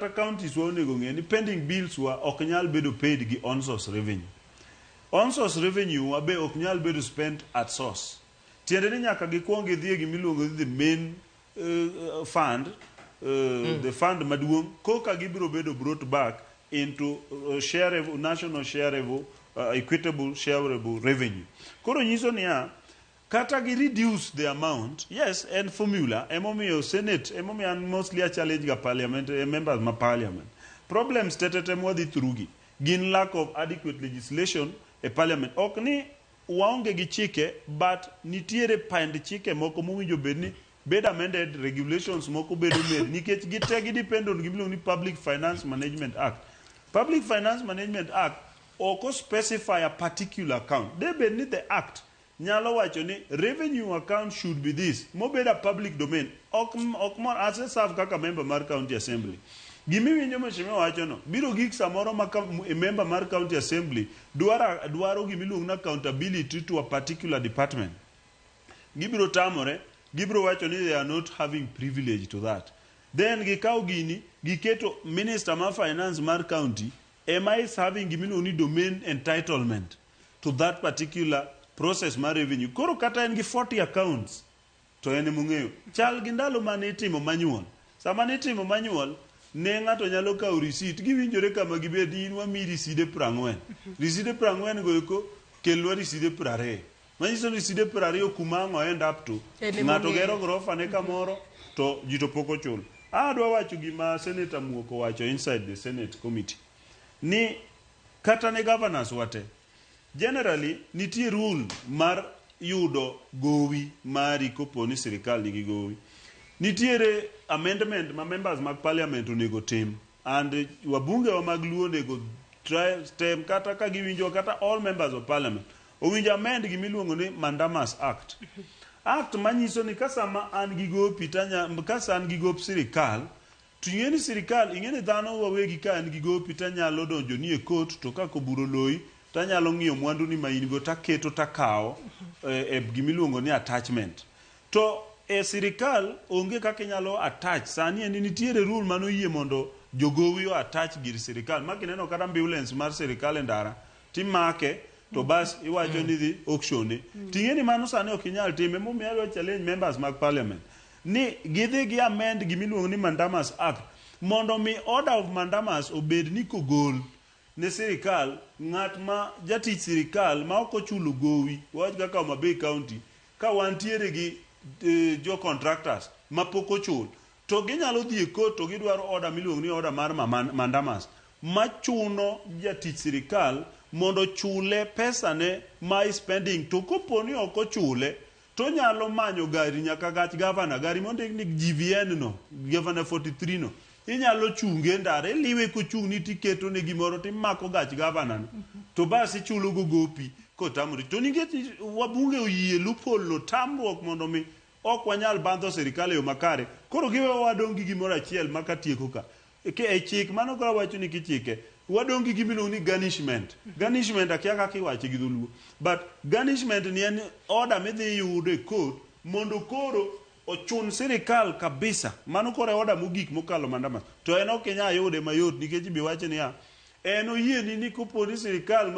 Counties wa onego ng'e ni pending bills wa ok nyal bedo paid gi on source revenue. On source revenue wa be ok nyal bedo spent at source. Tiende ni nyaka gikuong gidhi e gimiluongo ni the main fund, the fund maduong' koka gibiro bedo brought back into shareable, national shareable, equitable shareable revenue. Koro nyiso niya, kata gi reduce the amount, yes, en formula, emomiyo Senate, emomiyo an mostly a challenge ga parliament, members ma parliament. Problems tetete mwadhi through gi, gin lack of adequate legislation e parliament. Ok ni waonge gi chike, but nitiere pand chike moko mowinjo bed ni bed amended, regulations moko bedo made, nikech gite gi depend on gimiluongo ni Public Finance Management Act. Public Finance Management Act ok specify a particular account. De bed ni the act nyalo wacho ni revenue account should be this, mobedo a public domain. Ok mor ase serve kaka member mar county assembly. Gimiwinjo mheshimiwa wacho no, biro gik samoro ma ka, e member mar county assembly dwaro gimiluongo ni accountability to a particular department. Gibiro tamore, gibiro wacho ni they are not having privilege to that. Then gikawo gini, giketo minister mar finance mar county ema is having gimiluongo ni domain entitlement to that particular process mar revenue. Koro kata en gi 40 accounts, to en emong'eyo. Chal gi ndalo mane itimo manual. Sama ne itimo manual, ne ng'ato nyalo kawo receipt, giwinjore kama gibed, in wamiyi riside 40. Riside 40 go eko, kelnwa riside 20. Manyiso ni riside 20 kuma ang' o end up to, En ema ng'ato ong'eyo. gero gorofa ne kamoro, to ji to pok ochulo. Adwa wacho gima Senator Muoko wacho inside the Senate committee. Ni kata ne governors wate, generally nitie rule mar yudo gowi mari kopo ni sirikal nigi gowi. Nitiere amendment ma members mag parliament onego tim and wabunge wa mag Luo onego try tem kata ka giwinjo kata all members of parliament owinjo amend gimiluongo ni Mandamus Act. Act manyiso ni ka sama an gi gopi tanya ka an gi gop sirikal to ing'e ni sirikal ing'e ni dhano wawegi ka an gi gopi tanyalo donjo ni e court to ka koburo loyi tanyalo ng'iyo mwandu ni ma in go taketo takawo e gimiluongo ni attachment. To e sirikal onge kaka inyalo attach sani en nitiere rule manoyie mondo jogowi o attach gir sirikal ma kineno kata ambulance mar sirikal e ndara timake to bas iwacho ni dhi auction ne. Ting'e ni mano sani ok inyal time emomiyo adwa challenge members mag parliament ni gidhi gi amend gimiluongo ni Mandamus Act mondo mi order of mandamus obed ni kogol ne sirikal ng'at ma jatich sirikal ma ok ochulo gowi wawach kaka Homa Bay County ka wantiere gi jo contractors ma pok ochul to ginyalo dhi e court to gidwaro order miluongo ni order mar mandamus machuno jatich sirikal mondo chule pesane ma spending to kopo ni ok ochule to nyalo manyo gari nyaka gach gavana gari mondik ni GVN no gavana 43 no inyalo chunge e ndara iliwe kochung' ni tiketo ne gimoro timako gach gavana no to bas ichulo go gopi kotamori to nikech wabunge oyie loophole no tamruok mondo mi ok wanyal bandho sirikal e yo makare koro giwewa wadong' gi gimoro achiel ma katieko ka e chik mano koro awacho ni kichike wadong' gi gimiluongo ni garnishment. Garnishment akia kaka iwache gi dholuo but garnishment ni en order midhi yudo e court mondo koro ochun sirikal kabisa mano koro e order mogik mokalo mandamus to en ok inyal yude mayot nikech ibi wach niya en oyieni ni kopo ni sirikal